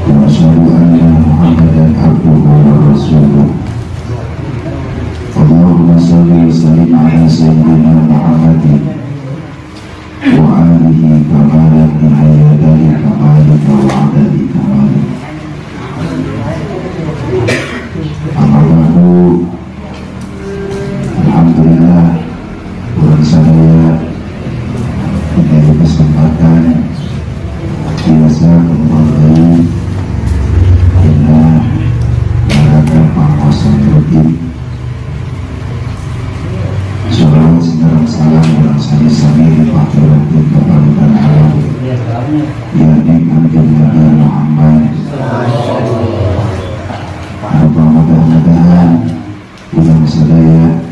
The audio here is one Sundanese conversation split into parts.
Wa asyhadu anna Muhammadan abduhu wa rasuluh. Allahumma shalli wa sallim ala sayyidina Muhammadin wa alihi kama la nihayata li kamalika wa adadi kamalik. Amma ba'du. Alhamdulillah, bulan saya diberi kesempatan biasa kembali karena mengadakan pengawasan rutin. Shalawat sekarang salam dan sami-sami dipatuhi kepada alam yakni Kanjeng Nabi Muhammad. Apa mudah-mudahan bulan sadaya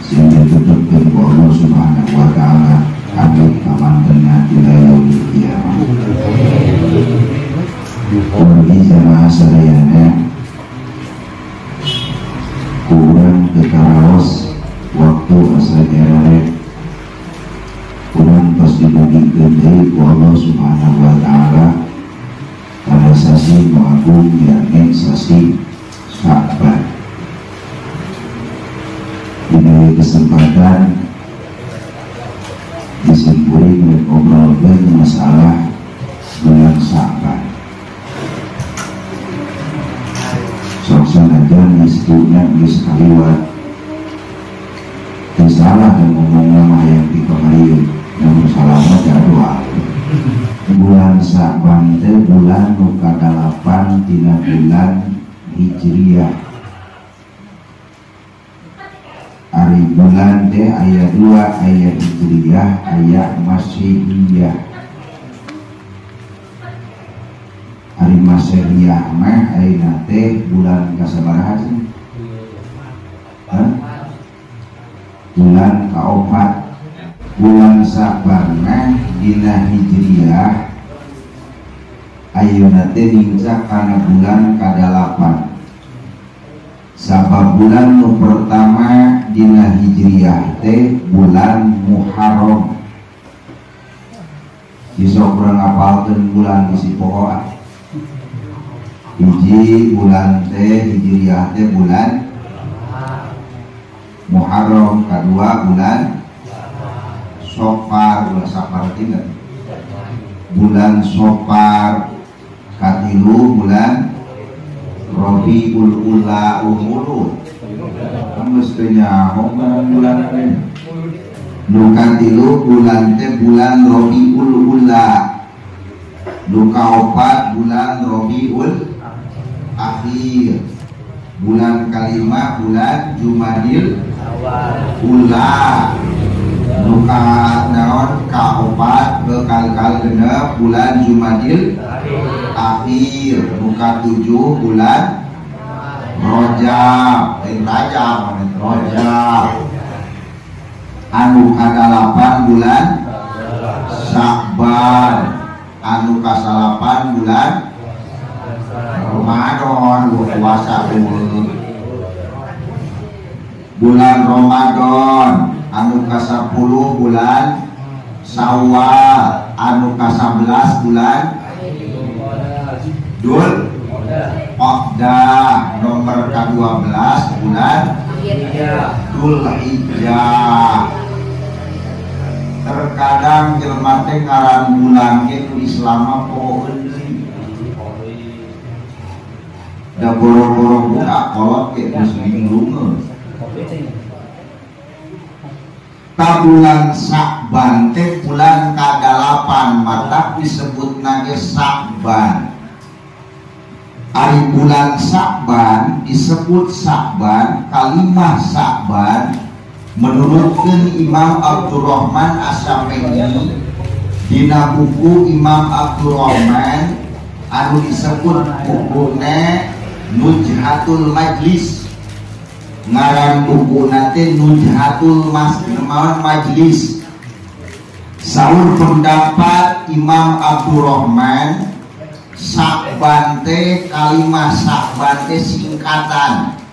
sehingga tetapkan Allah Subhanahu wa Ta'ala amin kamantena ila yaumil qiyamah. Wargi jamaah sadayana kurang kekaraos waktu asa nyerere kurang tos dibagikeun deui ku Allah Subhanahu wa Ta'ala pada sasi nu agung yakni sasi Sya'ban. Diberi kesempatan disimpulkan ngobrolkeun masalah bulan Sya'ban. Sok sanajan geus geus kaliwat teu salah dan ngomongna mah hayang ti kamari, namun salahna jadwal. Bulan Sya'ban teh bulan nu kadalapan tina bulan Hijriah. Ari bulan teh aya dua, aya Hijriah, aya Masehiyah. Ari Masehiyah mah ayeuna teh bulan kasabaraha sih? Hah? Bulan kaopat. Bulan Sya'ban mah dina Hijriah ayeuna teh nincak kana bulan kadalapan. Sabab bulan nu pertama dina Hijriah teh bulan Muharram. Bisa kurang ngapalkeun bulan bisi pohoan. Hiji bulan teh Hijriah teh bulan Muharram, kedua bulan Sofar, bulan Safar tiga. Bulan Sofar, katilu bulan Rabiul Ula umulun. Geus teu nyaho bulan teh. Nu katilu bulan teh bulan Rabiul Ula. Nu kaopat bulan Rabiul Akhir. Bulan kalima bulan Jumadil Ula. Nu ka naon kaopat bekal-kal genep bulan Jumadil Akhir. Nu katujuh bulan Rajab, lain Rajab, Rajab. Anu kadalapan bulan Sya'ban, anu kasalapan bulan Ramadan, puasa bulan Ramadan, anu kasapuluh bulan Syawal, anu kasabelas bulan Dzul Qa'dah, nomor ke-12 bulan Dzulhijjah. Terkadang jelema teh ngaran bulan ge nu Islam mah pohoeun deui. Da boro-boro buka kolot ge geus binglungeun. Ta bulan Sya'ban teh bulan kadalapan, matak disebutna ge Sya'ban. Ari bulan Sya'ban disebut Sya'ban, kalimah Sya'ban menurutkeun Imam Abdurrahman Asy-Syafi'i dina buku Imam Abdurrahman anu disebut bukuna Nuzhatul Majlis. Ngaran bukuna teh Nuzhatul Majlis. Saur pendapat Imam Abdurrahman, Sya'ban teh kalimah Sya'ban teh singkatan.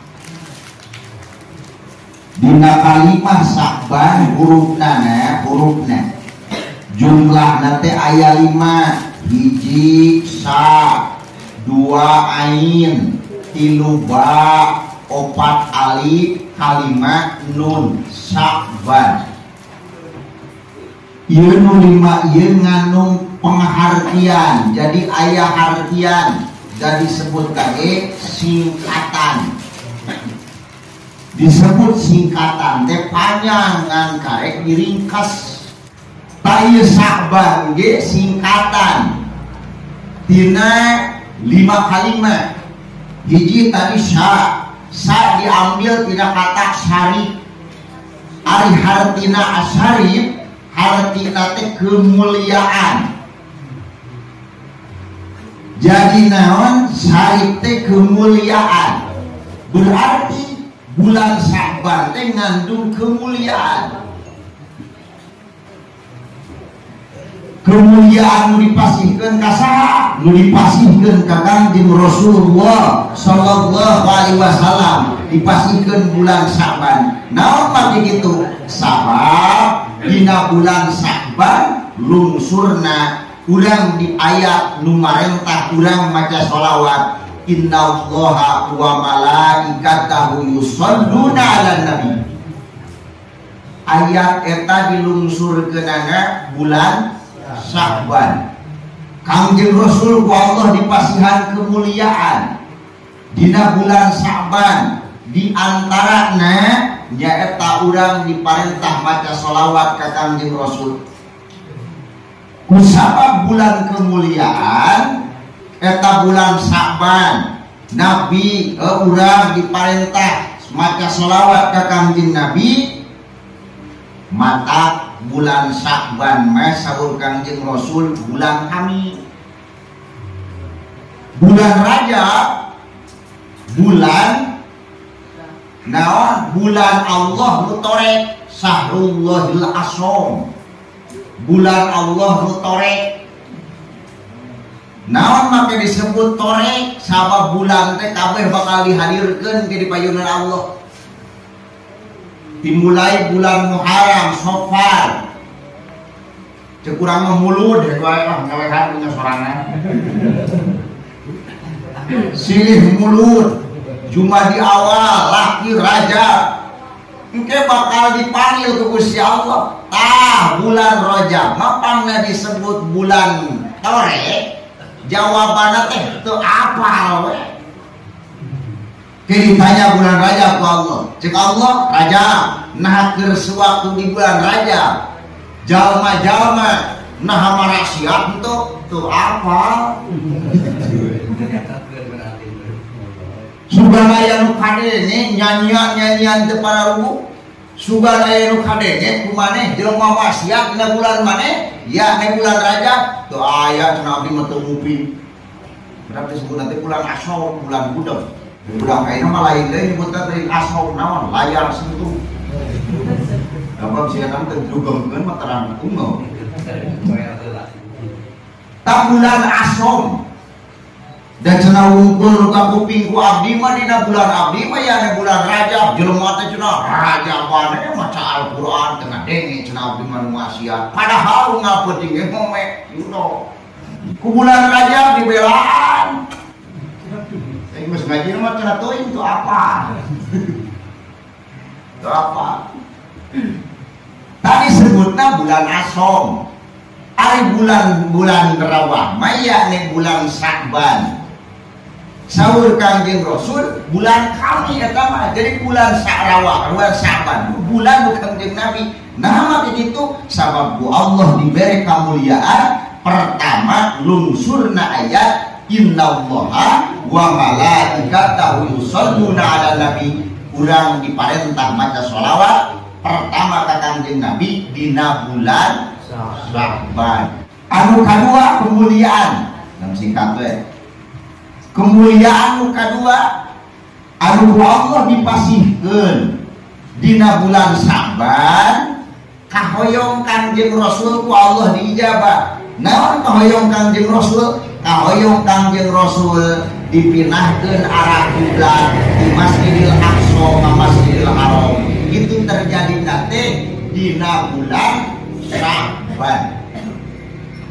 Dina kalimah Sya'ban hurufna hurufna jumlahna teh aya 5. Hiji sa, 2 ain, 3 ba, 4 alif, 5 nun, Sya'ban. Ieu nu 5 ieu ngandung penghartian, jadi aya hartian, jadi disebut kage singkatan. Disebut singkatan teh panjang ngan karek diringkas. Tah ieu Sya'ban ge singkatan tina 5 kalimat. Hiji tadi sya, sa diambil tina kata syarif. Ari hartina asyarif, hartina teh kemuliaan. Jadi naon syarif teh kemuliaan. Berarti bulan Sya'ban teh ngandung kemuliaan. Kemuliaan nu dipasihkeun ka saha? Nu dipasihkeun ka Kangjeng Rasulullah sallallahu alaihi wasallam, dipasihkeun bulan Sya'ban. Naon make kitu? Sabab dina bulan Sya'ban lungsurna urang di ayat nu marentah urang maca sholawat, innallaha wa malaikatahu yusholluna 'alan nabi. Ayat eta dilungsurkeunana bulan Sya'ban. Kangjeng Rasul ku Allah dipasihan kemuliaan dina bulan Sya'ban, di antarana nyaeta urang diparentah maca sholawat ka Kangjeng Rasul. Kusabab bulan kemuliaan eta bulan Sya'ban, Nabi urang diparentah maca sholawat ka Kangjeng Nabi. Mata bulan Sya'ban mah saur Kangjeng Rasul bulan kami, bulan Rajab, bulan naon, bulan Allah nu torek, sahrullahil asom, bulan Allah nu torek. Naon make disebut torek? Sabab bulan teh kabeh bakal dihadirkeun ke di payunan Allah. Dimulai bulan Muharram, Safar. Cek urang mah mulud wae lah ngawehan punya sorangan. Silih mulud, Jumadi awal, laki Rajab. Engke bakal dipanggil ke Gusti Allah. Tah bulan Rajab mah pangna disebut bulan torek. Jawabanna teh teu apal we. Ke ditanya bulan Rajab ku Allah. Cek Allah, Rajab nah keur sewaktu di bulan Rajab jalma-jalma nah maraksiat henteu teu apal. Sugan aya nu kadenge nyanyian-nyanyian teu pararugu. Sugan aya nu kadenge ku maneh jelema maksiat dina bulan maneh, ya nek bulan Rajab teu aya cenah abdi mah teu nguping. Berarti disebut nanti bulan Asyura, bulan budeg. Bulan kayaknya mah lain deui nyebutna teh asyura naon, layar sentuh. Gampang sih kan teu dugengkeun mah terang unggal. Tah bulan Asyura dan cenah wungkul ka kuping ku abdi mah dina bulan abdi mah ya bulan Rajab jelema teh cenah Rajab maneh maca Al-Qur'an teu ngadenge cenah abdi mah nu maksiat. Padahal unggal peuting ge ngome yuno. Ku bulan Rajab dibelaan. Geus ngaji mah cenah teuing teu apa. Teu apa. Tadi sebutna bulan Asom. Ari bulan Rawah mah yakni bulan Sya'ban. Saur Kangjeng Rasul bulan kami eta mah. Jadi bulan Sa'rawah, bulan Sya'ban, bulan bukan Kangjeng Nabi. Nah mah kitu sabab ku Allah diberi kemuliaan pertama lungsurna ayat innallaha wa malaikatahu yusholluna 'alan nabi. Urang diparentah maca sholawat pertama ka Kangjeng Nabi dina bulan Sya'ban. Anu kadua kemuliaan, dalam singkat we. Kemuliaan anu kadua anu ku Allah dipasihkeun dina bulan Sya'ban, kahoyong Kangjeng Rasul ku Allah diijabah. Naon kahoyong Kangjeng Rasul? Kahoyong Kangjeng Rasul dipinahkeun arah kiblat di Masjidil Aqsa ka Masjidil Haram. Itu terjadi nate dina bulan Sya'ban.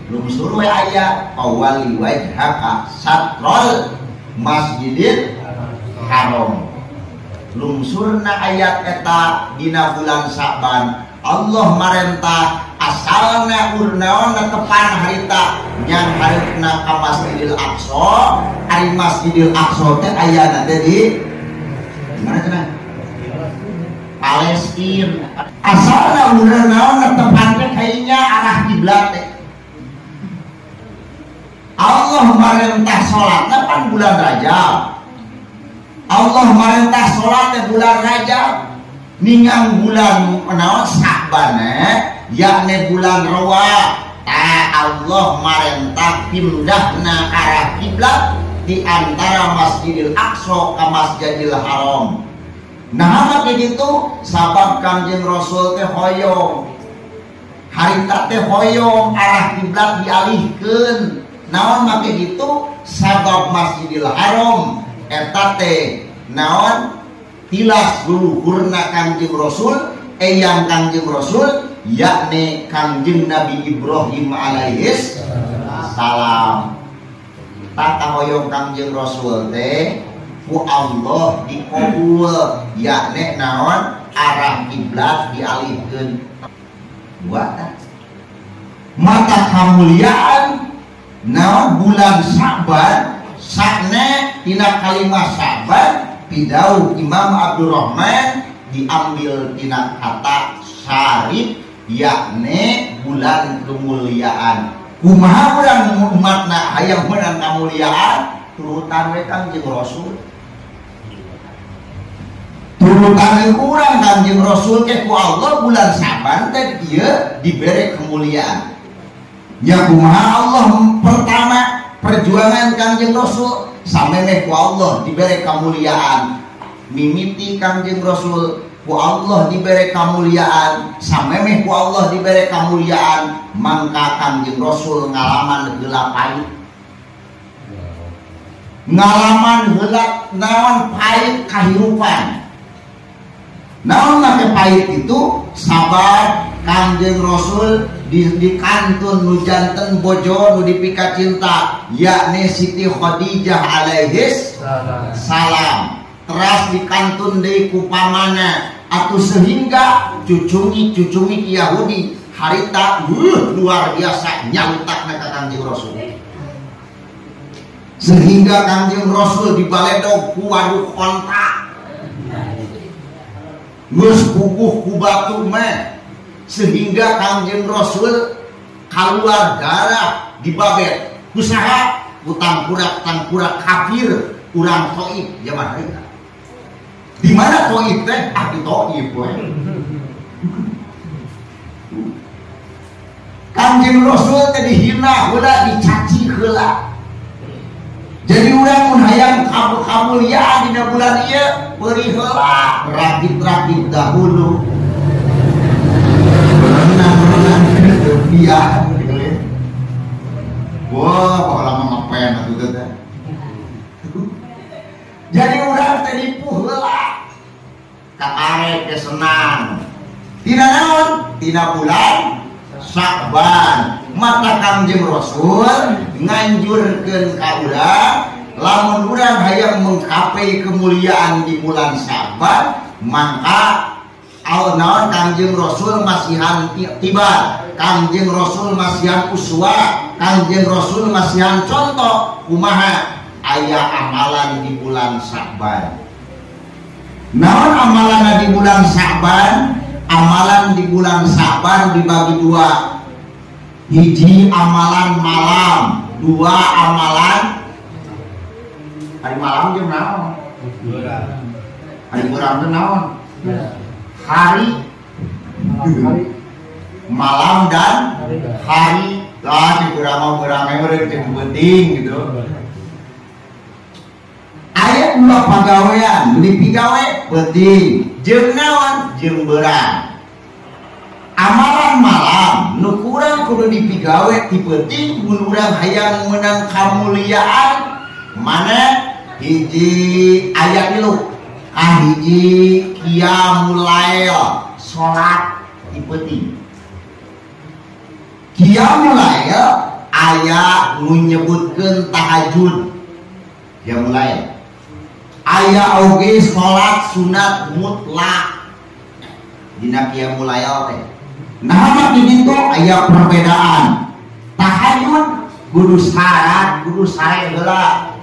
Lungsur we aya fawalli wajhaka satrol Masjidil Haram. Lungsurna ayat eta dina bulan Sa'ban Allah marentah asalna urnaonna tepan harita nyang hareupna ka Masjidil Aqsa. Ari Masjidil Aqsa teh ayana teh di mana cenah? Palestina. Asalna urnaonna tepan teh kayanya arah kiblat teh. Allah marentah salatna pan bulan Rajab. Allah marentah salat teh bulan Rajab. Ningang bulan naon Sa'ban yakni bulan Rawa. Allah marentah pindahna arah kiblat di antara Masjidil Aqsa ke Masjidil Haram. Nah begitu sabab Kangjeng Rasul teh hoyong harita teh hoyong arah kiblat dialihkeun. Naon make gitu sabab Masjidil Haram eta teh naon tilas luhurna Kangjeng Rasul, eyang Kangjeng Rasul yakni Kangjeng Nabi Ibrahim alaihis salam. Tata hoyong Kangjeng Rasul teh ku Allah dikabul yakni naon arah kiblat dialihkeun. Dua mata kamuliaan naon bulan Sa'ban sakne tina kalimah Sa'ban pidauh Imam Abdurrahman diambil tina kata syarif yakni bulan kemuliaan. Kumaha urang umatna hayang meunang kamuliaan turutan we Kangjeng Rasul. Turutan urang Kangjeng Rasul ke ku Allah bulan Sa'ban teh ieu dibere kemuliaan. Ya kumaha Allah pertama perjuangan Kangjeng Rasul samemeh ku Allah dibere kemuliaan. Mimiti Kangjeng Rasul ku Allah dibere kemuliaan, samemeh ku Allah dibere kemuliaan, mangka Kangjeng Rasul ngalaman heula pahit. Ngalaman heula naon pahit kahirupan. Naon make pahit itu sabar Kangjeng Rasul di kantun nu janten bojo nu dipika cinta yakni Siti Khadijah alaihis salam. Teras di kantun deui ku pamana atuh sehingga cucungi-cucungi Yahudi harita luar biasa nyalutakna ka Kangjeng Rasul. Sehingga Kangjeng Rasul dibaledog ku waduk onta. Geus puguh ku batu meh. Sehingga Kangjeng Rasul keluar darah dibabet usaha tangkurak-tangkurak kafir urang Thaif zaman harita. Di mana Thaif teh? Ah di Thaif we. Kangjeng Rasul teh dihina heula, dicaci heula. Jadi urang mun hayang kamuliaan dina bulan ieu beri heula rakit-rakit dahulu. Berenang-berenang rupiah. Wah, kok lama ngapain atuh teh. Jadi urang teh dipuh heula. Kakarek teh senang. Tina naon? Tina bulan Sa'ban. Mata Kangjeng Rasul nganjurkeun ka urang lamun urang hayang menggapai kemuliaan di bulan Sa'ban, maka naon Kangjeng Rasul masihan tiba, Kangjeng Rasul masihan uswa, Kangjeng Rasul masihan contoh kumaha aya amalan di bulan Sa'ban. Naon amalan di bulan Sa'ban? Amalan di bulan Sa'ban dibagi dua. Hiji amalan malam, dua amalan hari malam jeung naon? Hari beurang teh naon? Hari malam dan hari lah di beurang mah beurang meureun teu penting gitu. Aya dua pagawean, dipigawe penting jeung naon? Jeung beurang. Amalan malam nu kurang kudu dipigawe ti penting mun urang hayang meunang kamuliaan. Mana hiji ayat tilu kahiji qiyamul lail, salat ti penting. Qiyamul lail Aya nu nyebutkeun tahajud qiyamul lail. Aya oge salat sunat mutlak dina qiyamul lail teh. Nah, di ditu aya perbedaan. Tahajud kudu syarat, kudu sare heula.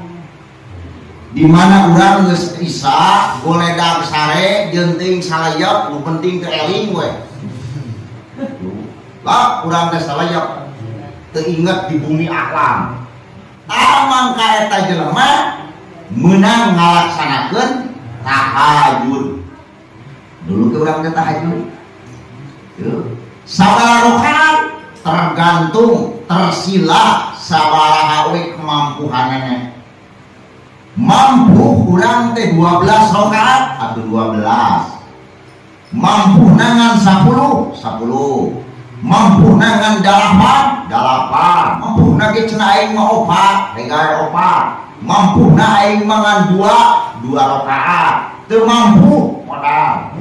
Di mana urang geus isya goledag sare jeung teuing salayap nu penting teu eling we. Lah urang teh salayap teu inget di bumi alam. Tah mangka eta jelema meunang ngalaksanakeun tahajud. Dulu ke urang teh tahajud. Tuh. Sabaraha rakaat tergantung tersilah sabaraha we kemampuanana. Mampu kurang teh 12 rakaat atau 12. Mampu nangan 10, 10. Mampu nangan 8, 8. Mampu na ge cenah aing mah opat, regare opat. Mampu na aing mangan 2, 2 rakaat. Teu mampu modal.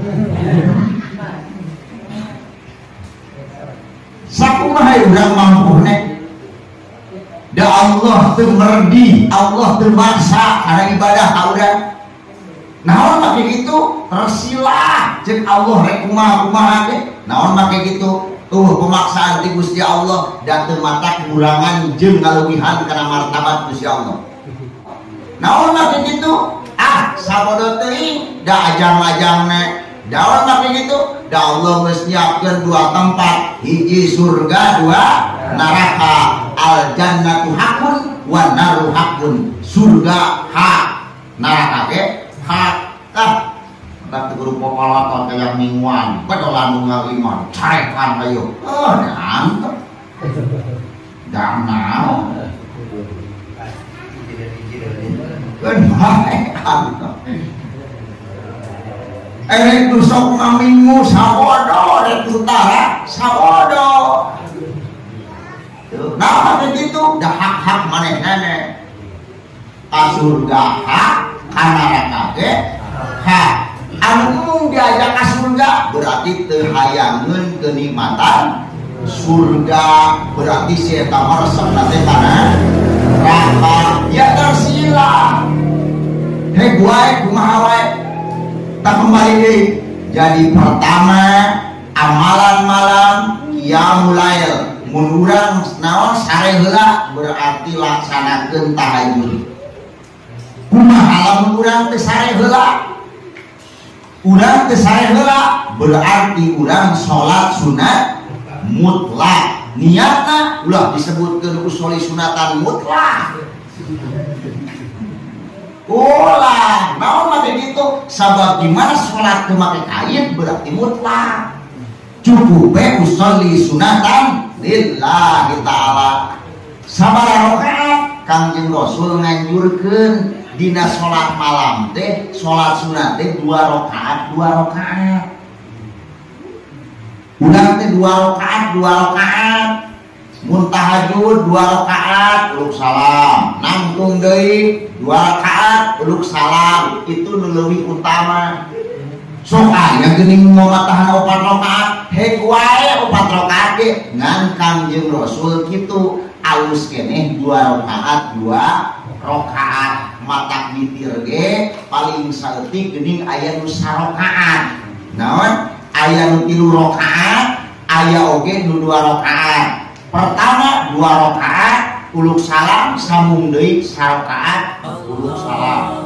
Sakumaha urang mampu ne? Da Allah teu merdi, Allah teu maksa karena ibadah ka urang. Naon make kitu? Tersilah jeung Allah rek kumaha-kumaha ge. Naon make kitu? Pemaksaan ti Gusti Allah da teu matak kurangan jeung ngaleuwihan kana martabat Gusti Allah. Naon make kitu? Ah, sabodo teuing da ajang-ajangna. Naon make kitu? Da Allah geus nyiapkeun dua tempat, hiji surga, dua neraka. Al jannatu hakun wan naru hakun. Surga hak, neraka ge hak. Ah, tak teu kudu popolotot kaya mingguan, bedolan nu ngaliman, carekan hayu. Oh, mantep. Da naon. Keun bae antep. Erek nu sok ngamingu sabodo, rek utara sabodo. Nah, begitu dah hak-hak manehna. Ka surga hak, ka neraka ge hak. Anu mung diajak ka surga berarti teu hayangeun kenikmatan surga, berarti si eta mah resepna teh kana neraka. Ya tersilah. Hei wae kumaha wae. Tak kembali deui. Jadi pertama amalan malam qiyamul lail. Mun urang naon sare heula berarti laksanakeun tahajud. Kumaha lamun urang teu sare heula? Urang teu sare heula berarti urang salat sunat mutlak. Niatna ulah disebutkeun usoli sunatan mutlak. Ulah, naon make kitu? Sabab di mana salat teu make kait berarti mutlak. Cukup we usolli sunatan lillahi ta'ala. Sabaraha rakaat Kangjeng Rasul nganjurkeun dina salat malam teh salat sunat teh 2 rakaat 2 rakaat. Urang teh 2 rakaat 2 rakaat. Mun tahajud 2 rakaat uluk salam, nangtung deui 2 rakaat uluk salam, itu nu leuwih utama. Sok aya geuning mamatahan 4 rakaat, hek wae 4 rakaat ge ngan Kangjeng Rasul kitu alus keneh 2 rakaat 2 rakaat. Matak witir ge paling saeutik geuning aya nu sarakaat. Naon? Aya nu 3 rakaat, aya oge nu 2 rakaat. Pertama 2 rakaat uluk salam, sambung deui sarakaat uluk salam.